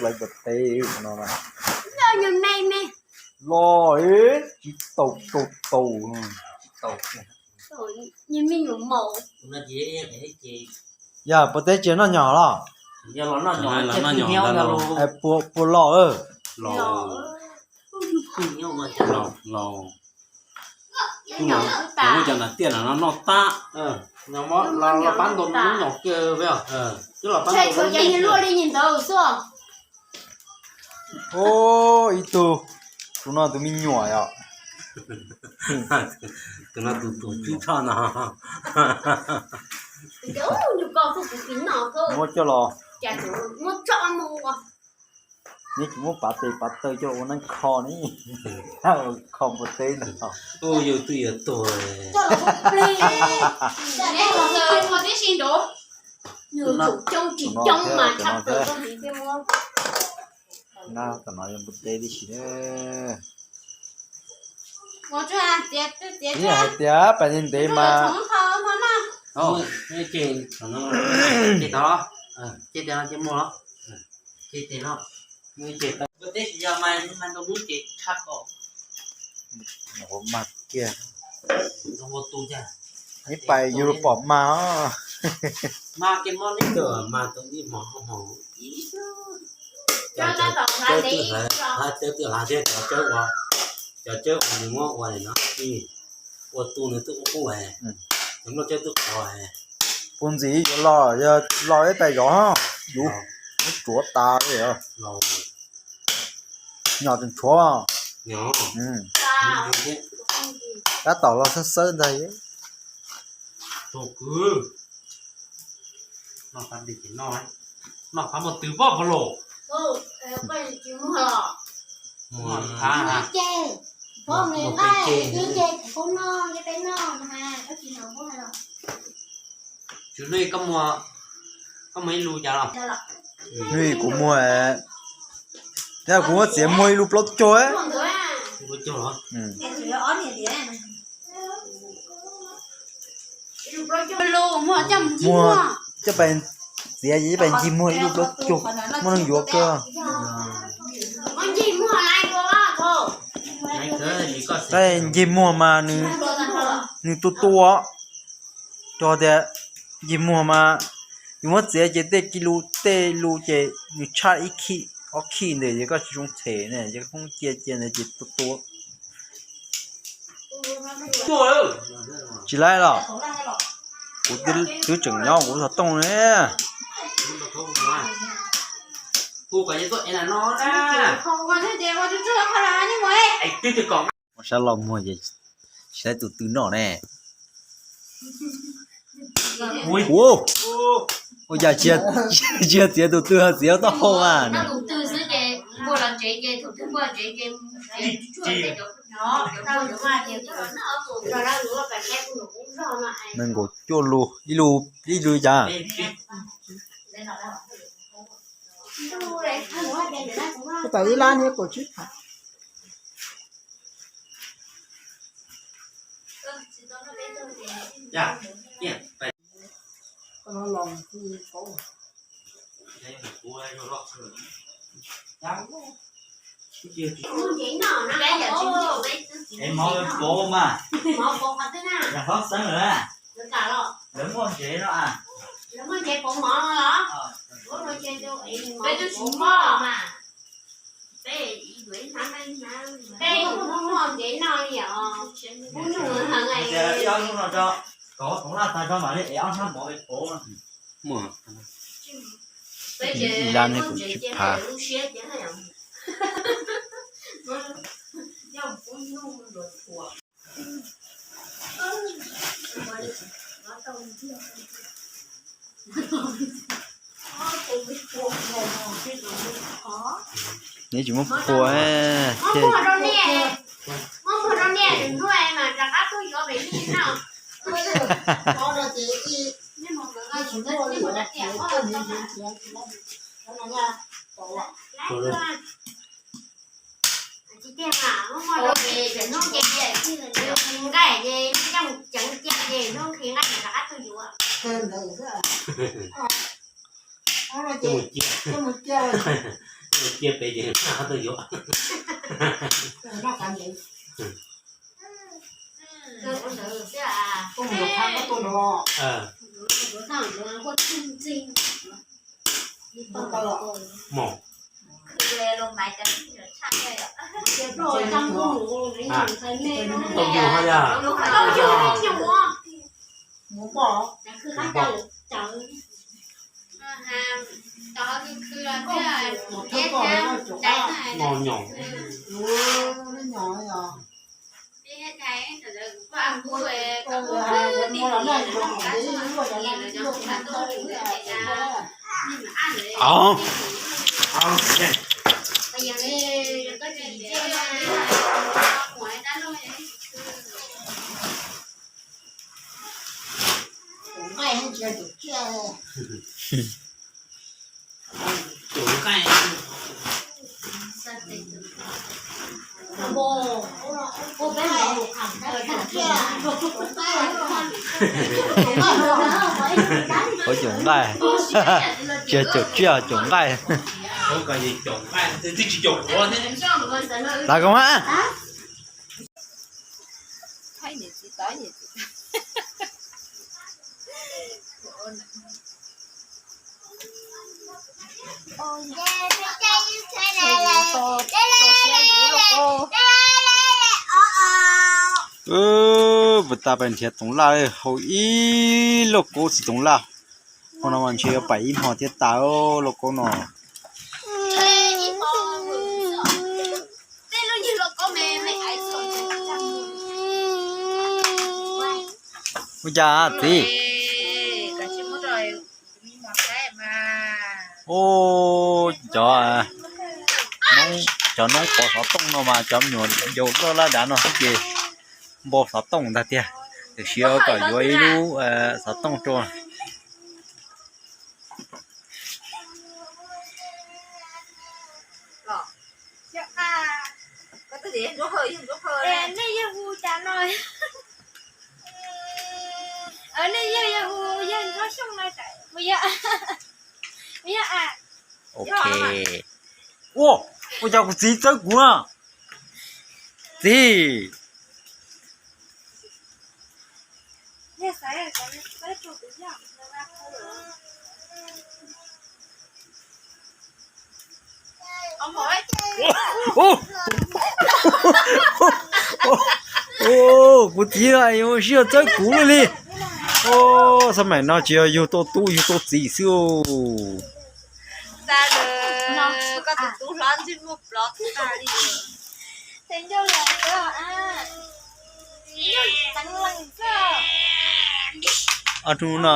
Lawv tus teb no los tsis tau tau. Yog puas teb tsis noj nyom los? Puas loj? Cov nas tiaj no noj tab. Ib tug, tus no tus me nyuam yom. Tus no tus tswb tshaj no. Muab coj los. Neb tsis muab pav tes pav taw coj los ua neeb kho ne. Kho npua teb no. Yus twb yuav tuag. Tom no yog npua teb tib si. Ib yam hais tias pais ntev ntev mas. Ua mas kiag. Ib pais yus pom mas os. Cov tsawb twb hlav, cov tsawb uas, cov tsawb uas nws muab ua no, ua tu nws twb qub qub, cov nplooj tsawb twb qhuav. Puag ntxiv yuav los, yog los ib pais zov, yus muab tsuav tas li. Nyom tseem tshuav. Tab tom los xawb xawb ntag. Noj qab muaj twg pob pov los. Tswv Hnub, koj muag ib lub cas los? Hnub kuv muag, yog kuv muab txiav muag ib lub plaub caug. Muag coj pais txiav, coj pais ncig muag ib lub plaub caug, muaj neeg yuav kawg. Ncig muag mas nws tua tua, rau tias ncig muag mas yus muab txiav ces tej lus tej lus ces nws tshaj ib khij ob khij ntawd ces koj tsis zoo them ne, ces koj cia cia ntawd ces tua tua. Tsis laib los? Kuv twb tseem nyob kuv xov tooj ne. Mus sab los muag ces tsis laib tus twg noj ne. Ua cas tsis yog txiav tus twg, txiav taub hau mas. Nees nkaum cuaj lus, ib lus, ib lus cas? Tau ib lab thiab kaum tsib phav. Es mov pauv mas, yog hlob xeeb lawm, lawv muaj ntsev no a. Peb twb tsis muaj mas, peb muaj ntsev no li os. Ib ob hnub no tso, kov toov laj tag tso mam li ev ob hnab mov pauv. Ib lab nej kuv tsis phav. Neb tsis muab phua thiab. Mus cia, mus cia pem ces tuaj yuav. Mos. Tau yus ho yog. Mos nyoos. Ua caum nqaij, tsis yog caum tsiaj, caum nqaij. Tav koj mas. Puas tas pais nrhiav toov laj, haus ib lauj kaub txiv toov laj. Hmo no mas ntshe yuav pais ib hmo thiab tas lauj kaub no. Ua cas txiv? Ub, cov, cov noob pov xov tooj no mas cov me nyuam yaus loj laj dav no xwb ces npau xov tooj ntag tiag. Tam sim no kom yuav ib lub xov tooj rau. Nej yawg hu cas no? Nej yawg yog hu yawg Ntsuab Xyooj no, yog a? Ok. Ua, ua cas kuv txiv txawb kuv na? Txiv. Kuv txiv no yuav sib txawb kuv luaj li. Xab maim no tsis yog yug tau tub yug tau txiv xwb. Ob hnub no